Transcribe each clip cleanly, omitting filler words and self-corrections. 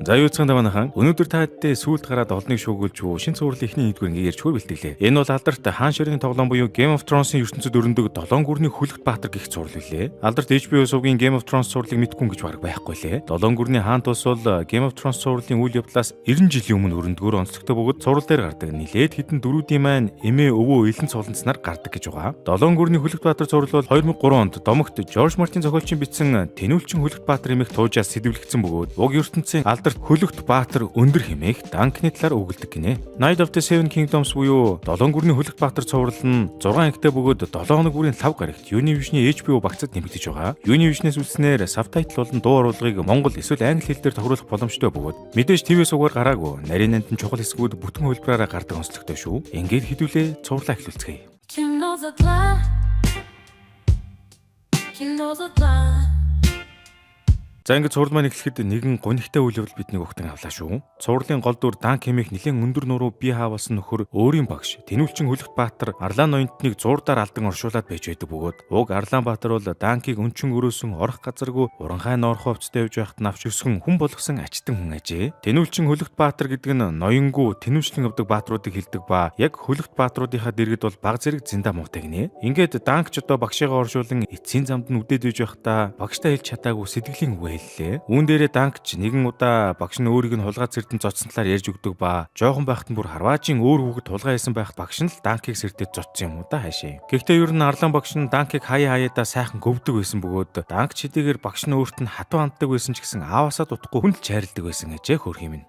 За, юу цаан манайхан, өнөөдөр таадтай сүүлд гараад олныг шүүгүүлж юу шин цувралын эхний нэгдүгээр ингээ ярьж хөр бэлтгэлээ. Энэ бол алдарт хаан ширээний тоглоом буюу Game of Thrones-ын ертөнцид өрнөдөг долоон гүрний хөлөгт баатар гэх цуврал билээ. Алдарт HBO сувгийн Game of Thrones цувралыг мэдэхгүй гэж бараг байхгүй лээ. Долоон гүрний хаан тус бол Game of Thrones цувралын үйл явдлаас 90 жилийн өмнө өрнөдгөөр онцлогтой бөгөөд цуврал дээр гардаг нилээд хэдэн дөрүүдийн маань эмээ, өвөө, элэн цугланцнаар гардаг гэж байгаа. Долоон гүрний хөлөгт баатар цуврал бол 2003 онд Домогт Жорж Мартин зохиолчийн бичсэн Тэнүүлчин хөлөгт баатар хэмээх туужаас сэдэвлэгдсэн бөгөөд уг ертөнцийн алдарт хөлөгт баатар өндөр хэмээх Данкны талаар өгүүлдэг гинэ. Knight of the Seven Kingdoms буюу Долоон гүрний хөлөгт баатар цуврал нь 6 ангитай бөгөөд 7 хоног бүрийн лав гарагт Univision-ы HBO багцад нэмэгдэж байгаа. Univision-ээс үлдснээр subtitle болон дуу оруулгыг монгол эсвэл англи хэл дээр тохируулах боломжтой бөгөөд мэдээж TV сувгаар гараагүй, нарийн нандин чухал хэсгүүд бүтэн хувилбараараа гардаг онцлогтой шүү. Ингээд хэдүүлээ цувралаа эхлүүлцгээе. Кино задлаа. Кино задлаа. За, ингээд цуврал маань эхлэхэд нэгэн гунигтай үйл явдал биднийг угтан авлаа шүү. Цувралын гол дүр Данк хэмээх нэлээн өндөр нуруу, бие хаа болсон нөхөр өөрийн багш Тэнүүлчин хөлөгт баатар Арлан ноёнтныг зуурдаар алдан оршуулад байж байдаг бөгөөд уг Арлан баатар бол Данкийг өнчин өрөөсөн, орох газаргүй уранхай ноорхон хувцастай явж байхад навч өсгөн хүн болгосон ачтан хүн ажээ. Тэнүүлчин хөлөгт баатар гэдэг нь ноёнгүй тэнүүчлэн явдаг баатруудыг хэлдэг ба яг хөлөгт баатруудынхаа дэргэд бол баг зэрэг зинда муутай гинэ. Ингээд Данк ч одоо багшигаа оршуулан эцсийн замд нь үдээд иж байхдаа багштай хэлж чадаагүй сэтгэлийн үг хэллээ. Үүн дээрээ Данкч нэгэн удаа багш нь өөрийг нь хулгай сэрдэн зодсон талаар ярьж өгдөг ба жоохон байхад нь бүр харваажийн өөр хүүхэд хулгай хийсэн байхад багш нь л Данкийг сэрдээд зодсон юм уу да, хаашаа. Гэхдээ ер нь Арлан багш нь Данкийг хаяа хаяадаа сайхан гөвдөг байсан бөгөөд Данк ч хэдийгээр багш нь өөрт нь хатуу ханддаг байсан ч гэсэн ааваасаа дутахгүй хүн л чайрладаг байсан гэжээ, хөөрх юм.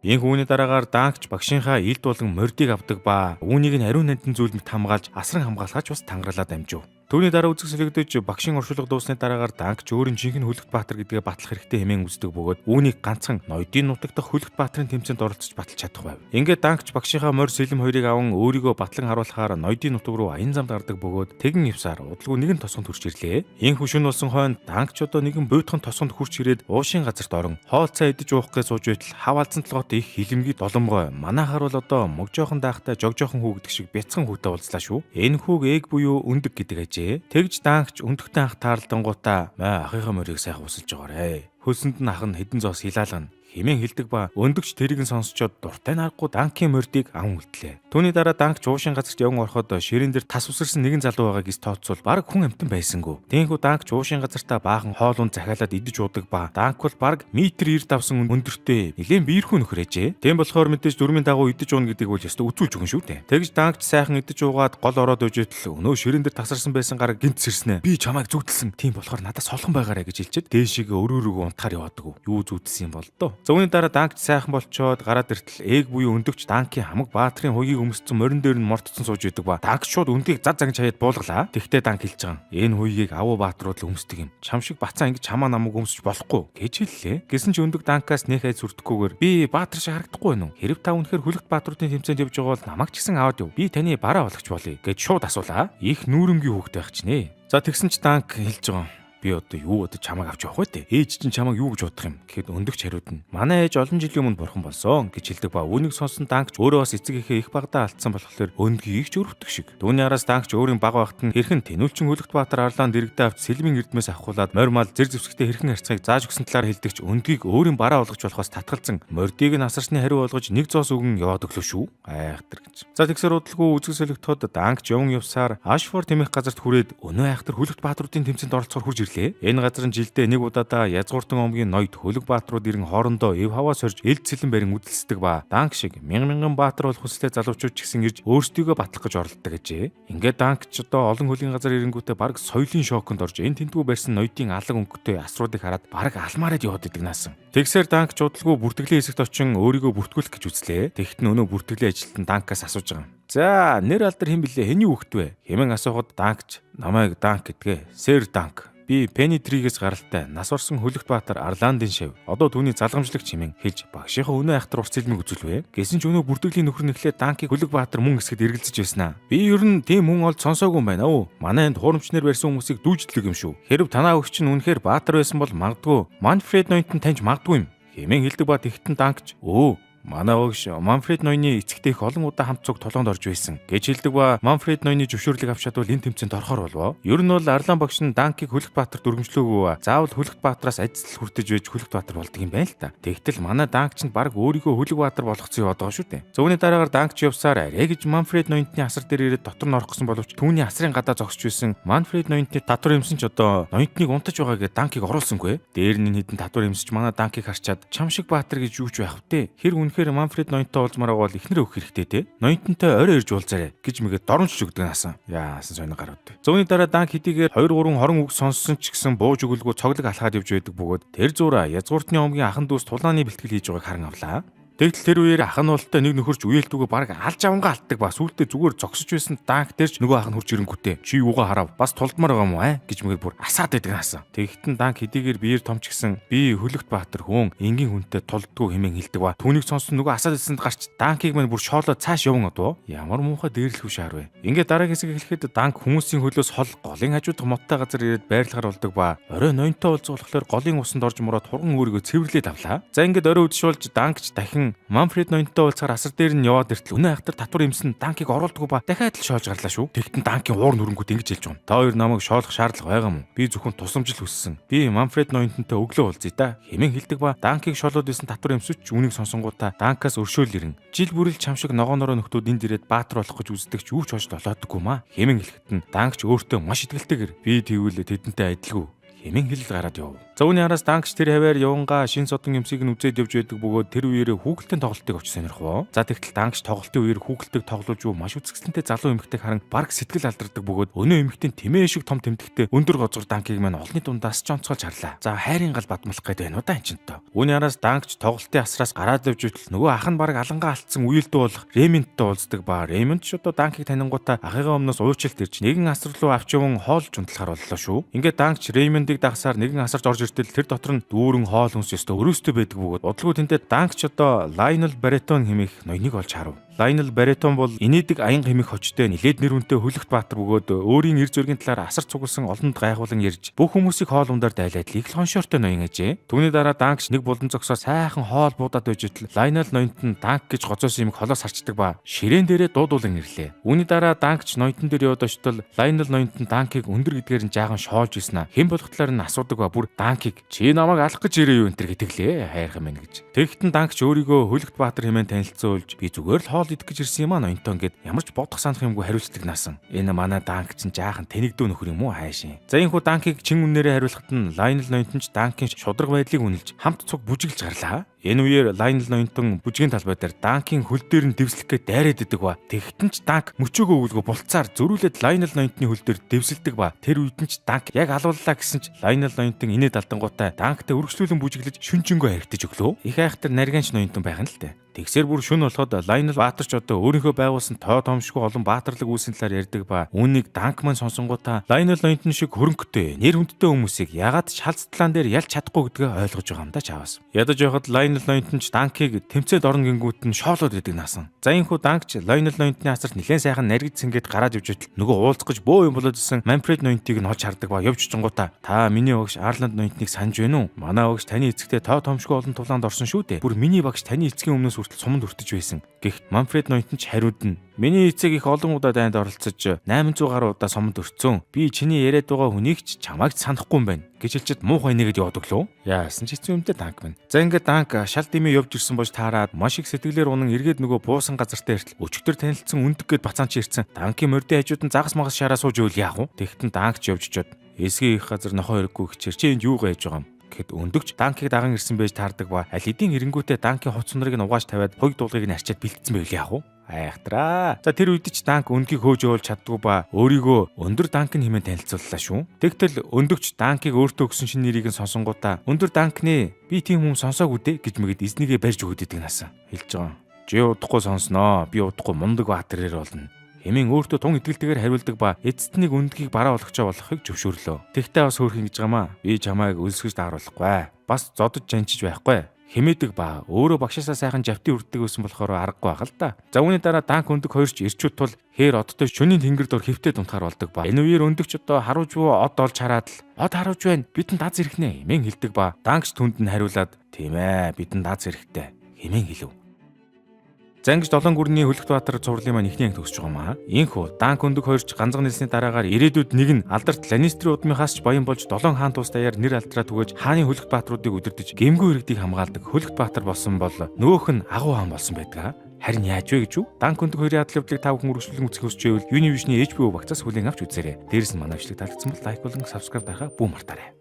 Инх үүний дараагаар Данкч багшийнхаа илд болон мордыг авдаг ба үүнийг нь ариун нандин зүйл мэт хамгаалж, асран хамгаалахаач бас тангарлаад амжив. Түүний дараа үзэг солигдож, багшийн оршуулга дуусны дараагаар Данкч өөрийн жинхэнэ хөлөгт баатар гэдгээ батлах хэрэгтэй хэмээн үздэг бөгөөд үүнийг ганцхан ноёдын нутаг дахь хөлөгт баатрын тэмцээнд оролцож баталж чадах байв. Ингээд Данкч багшийнхаа морь, сэлэм хоёрыг аван өөрийгөө батлан харуулахаар ноёдын нутаг руу аян замд гардаг бөгөөд тэгэн явсаар удалгүй нэгэн тосгонд хүрч ирлээ. Инх шөнө болсон хойно Данкч одоо нэгэн буйтхан тосгонд хүрч ирээд уушийн газарт орон хоол цай идэж уух гэж сууж байтал хав алдсан толгойтой их хилэмгий доломгой, манайхаар бол одоо мөг жоохон даахтай жог жоохон хүү гэдэг шиг бяцхан хүүтэй уулзлаа шүү. Энэ хүүг Эг буюу өндөг гэдэг ажээ. Тэгж Данкч өндөгтэй анх таарлангуудаа "Маа, ахынхаа морийг сайхан усалж байгаарэ. Хөлсөнд нь ах нь хэдэн зоос хилаалгана" хэмээн хэлдэг ба өндөгч тэрийг нь сонсчоод дуртай нарахгүй Данкийн мордыг аван үлдлээ. Түүний дараа Данкч уушийн газарт яван ороход ширээн дээр тас үсэрсэн нэгэн залуу байгааг эс тооцвол бараг хүн амьтан байсангүй. Тиймээс Данкч уушийн газартаа баахан хоол унд захиалаад идэж уудаг ба Данк бол бараг метр 90 давсан өндөртэй нэлээн биерхүү нөхөр ээжээ. Тийм болохоор мэдээж дүрмийн дагуу идэж ууна гэдгийг бол ёстой үзүүлж өгөн шүү дээ. Тэгж Данкч сайхан идэж уугаад гол ороод өжөөтөл өнөө ширээн дээр тасарсан байсан гараг гинт сэрснэ. "Би чамайг зүйдэлсэн. Тийм болохоор надаас солхон байгаарэ" гэж хэлчихэд дээшээгээ өрөө рүүгөө унтахаар яваадаг. Юу зүйдэлсэн юм бол доо. За, үүний дараа Данкч сайхан болчоод гараад иртэл Эг буюу өндөгч Данкийн хамаг баатрын хуйгийг өмссөн морин дээр нь мортцсон сууж идэг ба Данк шууд өндгийг зад загж хаяад буулгалаа. Тэгтээ Данк хэлж байгаа. "Энэ хуйгийг авуу баатрууд л өмсдөг юм. Чам шиг бацаа ингэж чамаа намайг өмсөж болохгүй" гэж хэллээ. Гэсэн чи өндөг Данкаас нэх айц сүрдэхгүйгээр "Би баатар шиг харагдахгүй байна уу? Хэрв та үнэхээр хөлөгт баатруудын тэмцээнд явж байгаа бол намайг ч гэсэн аваад яв. Би таны бараа болгоч болъё" гэж шууд асуулаа. Их нүүрэмгийн хүүхэд байх чинь. За, тэгсэн чи Данк хэлж байгаа, "Би одоо юу, одоо чамайг авч явах вэ те? Ээж чинь чамайг юу гэж бодох юм?" гэхэд өндөгч хариуд нь "Манай ээж олон жилийн өмнө бурхан болсон" гэж хэлдэг ба үүнийг сонсон Данкч өөрөө бас эцэг эхээ их багадаа алдсан болохоор өндгийг их ч өрөвдөх шиг. Түүний араас Данкч өөрийн баг багт нь хэрхэн тэнүүлчин хөлөгт баатар Арлан дэрэгдээ авч сэлмийн эрдмээс авахуулаад морь мал зэр зэвсэгтэй хэрхэн харьцахыг зааж өгсөн талаар хэлдэгч өндгийг өөрийн бараа болгож болохоос татгалзан мордыг нь асарсны хариу болгож нэг зоос өгөн яваад өглөө шүү. Айхтар гэж. За, тэгсэр удалгүй үзэг солигдоход Данкч явн явсаар Ашфорд хэмээх газарт хүрээд өнөө айхтар хөлөгт баатруудын тэмцээнд оролцохоор хурж ирлээ. Энэ газар нь жилдээ нэг удаадаа язгууртан омгийн ноёд хөлөг баатрууд ирэн хоорондоо эв хаваа сорж, элд сэлэн барин үдэлсдэг ба Данк шиг мянган мянган баатар болох хүсэлтэй залуучууд ч гэсэн ирж өөрсдийгөө батлах гэж оролддог гэжээ. Ингээд Данк ч одоо олон хөлийн газар ирэнгүүтээ бараг соёлын шоконд орж, энэ тэндгүү барьсан ноёдын алаг өнгөтэй асруудыг хараад бараг алмаарад яваад идэг наасан. Тэгсээр Данк ч удалгүй бүртгэлийн хэсэгт очин өөрийгөө бүртгүүлэх гэж үзлээ. Тэгэхэд нь өнөө бүртгэлийн ажилтан Данкаас асууж байгаа. "За, нэр алдар хэн блэ? Хэний хүүхэд вэ?" хэмээн асуухад Данкч "Намайг Данк гэдгээ. Сэр Данк. Би Пенни Тригээс гаралтай нас орсон хөлөгт баатар Арландын шав. Одоо түүний залгамжлагч" хэмээн хэлж багшийнхаа өнөө айхтар урт цэлмийг үзүүлвэ. Гэсэн ч өнөө бүртгэлийн нөхөр нь эхлээд Данкийг хөлөг баатар мөн эсгэд эргэлзэж байснаа. "Би ер нь тийм хүн олж сонсоогүй юм байна уу? Манай энд хуурамчнаар барьсан хүмүүсийг дүүжлэг юм шүү. Хэрв танаа өгч чинь үнэхээр баатар байсан бол магадгүй Манфред ноёнт нь таньж магадгүй юм" хэмээн хэлдэг ба тэгтэн Данкч "Өө, Манай багш Манфред ноёны эцэгтэй их олон удаа хамт цуг толгоонд орж байсан гэж хэлдэг ба Манфред ноёны зөвшөөрлийг авч чадвал энэ тэмцээнд орохоор болов. Ер нь бол Арлан багш нь Данкийг Хөлөгт Баатарт өргөмжлөөгүй заавал Хөлөгт Баатараас ажил хүртэж байж Хөлөгт Баатар болдог юм байна л та. Тэгтэл манай Данк ч баг өөрийгөө Хөлөг Баатар болгоцсон яваад байгаа шүү дээ. Зүүнний дараагаар Данк ч явсаар арай гэж Манфред ноёнтны асар дээр ирээд дотор нь орох гэсэн боловч түүний асрын гадаа зогсож байсан Манфред ноёнтны татвар юмсан ч одоо ноёнтныг унтаж байгаа гэж Данкийг оруулсангүй. Дээр нь хэдэн татвар юмсч манай Данкийг харчаад чам шиг Баатар гэж юу ч байх вэ? Хэр үнэхээр Манфред ноёнтой уулзмаар байгаа бол эхнэрээ өгөх хэрэгтэй те. Ноёнтонтой орой ирж уулзаарай гэж мэгээ доромжлж өгдөг насан. Яасан сонио гарууд. Зүүнний дараа Данк хэдийгээр 2 3 20 үг сонссон ч гэсэн бууж өгөлгүй цоглог алхаад явж байдаг бөгөөд тэр зураа язгууртны омгийн ахан дүүс тулааны бэлтгэл хийж байгааг харан авлаа. Тэгтэл тэр үеэр ах нь болтой нэг нөхөрч үеэлдүүгээ бараг алж авангаа алддаг ба сүултээ зүгээр зогсож байсан Данк дээр ч нөгөө ах нь хурж ирэнгүүтээ чи юугаа харав бас тулдмаар байгаа юм уу аа гэж мэгээр бүр асаад байдаг наасан. Тэгтэн Данк хэдийгээр биеэр томч гисэн би Хөлөгт Баатар хүн энгийн хүнтэй тулддгүй хэмээн хэлдэг ба түүнийг сонссон нөгөө асаад ирсэнд гарч Данкийг мань бүр шоолоо цааш яван одвоо. Ямар муухай дээрлэхүү шаар вэ. Ингээд дараагийн хэсэг эхлэхэд Данк хүмүүсийн хөлөөс хол голын хажуудах модтой газар ирээд байрлахаар болдог ба орой ноёнтой уулзах болохоор голын усанд орж мураад хурган өөрийгөө цэвэрлээд авлаа. За ингээд орой үдшүүлж Данк ч дахин Манфред ноёнтой уулзахаар асар дээр нь яваад иртэл үнэ ахтар татвар имсэн Данкийг оруулдаггүй ба дахиад л шоолж гарлаа шүү. Тэгтэн Данкийн уур нүрэнгүүт ингэж хэлж байгаа юм. Та хоёр намайг шоолох шаардлага байгаа юм уу? Би зөвхөн тусламжил хүссэн. Би Манфред ноёнтонтой өглөө уулзъя та. Хэмээн хэлдэг ба Данкийг шоолоод исэн татвар имсүч үүнийг сонсонгуудаа Данкаас өршөөл ирэн. Жил бүрэл чам шиг ногоонороо нөхдүүд энд ирээд баатар болох гэж үздэг ч юу ч хойш долоодоггүй маа. Хэмээн хэлэхэд нь Данк ч өөртөө маш итгэлтэйгэр би тэгвэл тэдэнтэй адилгүй хэмээн хэлэл гараад яв. За үүний араас Данкч тэр хаваар явангаа шин содон юмсыг нь үзээд явж байдаг бөгөөд тэр үеэрээ хүүхэлтийн тоглолтыг очиж сонирхов. За тэгтэл Данкч тоглолтын үеэр хүүхэлтийг тоглуулж юу маш үзэсгэлэнтэй залуу эмэгтэйг харан бараг сэтгэл алдардаг бөгөөд өнөө эмэгтэйн тэмээ шиг том тэмдэгтэй өндөр гозгор Данкийг маань олны дундаас ч онцгойлж харлаа. За хайрын гал бадмалах гээд байна уу да энэ чинтоо. Үүний араас Данкч тоглолтын асраас гараад явж байтал нөгөө ах нь бараг алангаа алдсан үеэлдүү болох Ременттэй уулздаг ба Ремент ч одоо Данкийг танингуудаа ахыгаа өмнөөс уучлалт ирж нэгэн асар руу авч яван хоолж унтлахаар боллоо шүү. Ингээд Данкч Рементийг дагсаар нэгэн асарч орж иртэл тэр дотор нь дүүрэн хоол хүнс ёстой өрөөстэй байдаг бөгөөд удалгүй тэндээ Данкч одоо Лайнел Баретон хэмээх ноёныг олж харав. Лайнел Баретон бол инээдэг аянга хэмээх хочтой нилээд нэр хүнтэй Хөлөгт Баатар бөгөөд өөрийн эр зөргийн талаар асар цугласан олонд гайхуулан ярьж бүх хүмүүсийг хоол ундаар дайлаад л их л хоншоортой ноён ажээ. Түүний дараа Данкч нэг булан зогсоо сайхан хоол буудаад байж итэл Лайнел ноёнт нь Данк гэж гоцоосон юм холоос харчдаг ба ширээн дээрээ дуудуулан ирлээ. Үүний дараа Данкч ноёнтон дээр яваад очтол Лайнел ноёнт нь Данкийг өндөр гэдгээр нь жаахан шоолж ирсэн. Хэн болох талаар нь асуудаг ба бүр Данкийг чи намайг алах гэж ирээ юу энэ төр гэтгэлээ хайрхан минь гэж. Тэгтэн Данкч өөрийгөө Хөлөгт Баатар хэмээн танилцуулж би зүгээр л хоол идэх гэж ирсэн юм а ноёнтон гэд ямар ч бодох санах юмгүй хариулцдаг наасан. Энэ манай Данк чинь жаахан тэнэгдүү нөхөр юм уу хайшин. За энэхүү Данкийг чин үннээрээ хариулахад нь Лайнел ноёнтон ч Данкийн шудраг байдлыг үнэлж хамт цуг бүжиглж гарлаа. Энэ үеэр Лайнел ноёнтон бүжгийн талбай дээр Данкийн хөл дээр нь дэвслэх гээд дайраад идэг ба. Тэгтэн ч Данк мөчөөгөө өвлгөө булцаар зөрүүлээд Лайнел ноёнтны хөл дээр дэвсэлдэг ба. Тэр үед нь ч Данк яг алууллаа гэсэн ч Лайнел ноёнтон инээд алдангуудаа Данктай өргөжлүүлэн бүжиглэж шүнжэнгөө харигдаж өглөө. Их айхтар наргаанч ноёнтон байх нь л дээ. Тэгсэр бүр шүн болоход Лайнел Баатар ч одоо өөрийнхөө байгуулсан тоо томшгүй олон баатарлаг үйлсийн талаар ярьдаг ба үүнийг Данк маань сонсонгуудаа Лайнел ноёнтон шиг хөрөнгөтэй нэр хүндтэй хүмүүсийг ягаад шал задлаан дээр ялж чадахгүй гэдгээ ойлгож байгаа юм да чаваас. Ядаж байхад Лайнел ноёнтон ч Данкийг тэмцээд орно гингүүт нь шоолоод идэг наасан. За энэхүү Данкч Лайнел ноёнтны асарт нэлээд сайхан наргиж цэнгээд гараад явж байтал нөгөө уулзах гэж бөө юм болоод исэн Манфред ноёнтыг нь олж хардаг ба явж очингуудаа та миний багш Арланд ноёнтныг санаж байна уу? Манай багш таны эцэгтэй тоо томшгүй олон тулаанд орсон шүү дээ. Бүр миний багш таны эцгийн өмнөөс хүртэл суманд өртөж байсан. Гэхдээ Манфред ноёнтон ч хариуд нь миний эцэг их олон удаа дайнд оролцож 800 гаруй удаа суманд өртсөн. Би чиний яриад байгаа хүнийг ч чамайг ч санахгүй юм байна гэж хэлчихэд муухай нэгэд яваад өглөө. Яасан ч хэцүү юмтэй Данк минь. За ингээд Данк шал дэмий явж ирсэн болж таарад маш их сэтгэлээр унан эргээд нөгөө буусан газартай иртэл өчигдөр танилцсан үндэг гэд бацаанч ирсэн. Данкийн мордын хажууд нь загас магас шараа сууж ивэл яах вэ? Тэгтэн Данк ч явж очиод эсгийн их газар нохоо хэрэггүй хичээр чи энд юу гайж байгаа юм? Гэхэд өндөгч Данкийг даган ирсэн байж таардаг ба аль хэдийн эренгүүтээ Данкийн хувц сунрыг нь угааж тавиад хуйг дуулгыг нь арчиад бэлтцсэн байвал яах вэ? Айхтраа. За тэр үед ч Данк өндгийг хөөж явуулж чаддгүй ба өөрийгөө өндөр Данк нь хэмээн танилцууллаа шүү. Тэгтэл өндөгч Данкийг өөртөө өгсөн шинэ нэрийг нь сонсонгуудаа өндөр Данкны би тийм хүн сонсоогүй дээ гэж мэгэд эзнийгээ барьж өгöd идэг насаа. Хэлж байгаа. Чи удахгүй сонсноо. Би удахгүй мундаг баатарэр болно. Хэмээн өөртөө тун итгэлтэйгээр хариулдаг ба эцэст нэг өндгийг бараа болгочоо болохыг зөвшөөрлөө. Тэгтээ бас хөөрхөн гэж байгаамаа. Би чамайг өлсгөж дааруулахгүй. Бас зодож жанчиж байхгүй. Хэмээдэг ба өөрөө багшаасаа сайхан жавтын үрддэг байсан болохоор аргагүй байх л да. За үүний дараа Данк өндөг хоёрч ирчүүд тул хээр одтой шөнийн тэнгэр дор хэвтээ дунтахаар болдог ба. Энэ үеэр өндөгч одоо харуулж буй од олж хараад л од харуулж байна. Бидэнд аз ирэхнэ хэмээн хэлдэг ба Данкч түнд нь хариулаад тийм ээ бидэнд аз эрэхтэй хэмээн хэлв. За, ингэж Долоон гүрний Хөлөгт Баатар цувралын маань эхний анги төгсөж байгаа юм аа. Ийхүү Данк Өндөг хоёрч ганцхан нэлсний дараагаар ирээдүйд нэг нь алдарт Ланнистерийн удмынхаас ч баян болж, долоон хаан тус даяар нэр алдраа түгээж, хааны хөлөгт баатруудыг удирдах, гэмгүй иргэдийг хамгаалдаг Хөлөгт Баатар болсон бол нөгөөх нь агуу хаан болсон байдаг. Харин яаж вэ гэж үү? Данк Өндөг хоёрын адал явдлыг та бүхэн үргэлжлүүлэн үзэх хүсч байвал Univision-ы HBO багцаас хүлээн авч үзээрэй. Дээрээс нь манай бичлэг таалагдсан бол лайк болон subscribe дарахаа бүү мартаарай.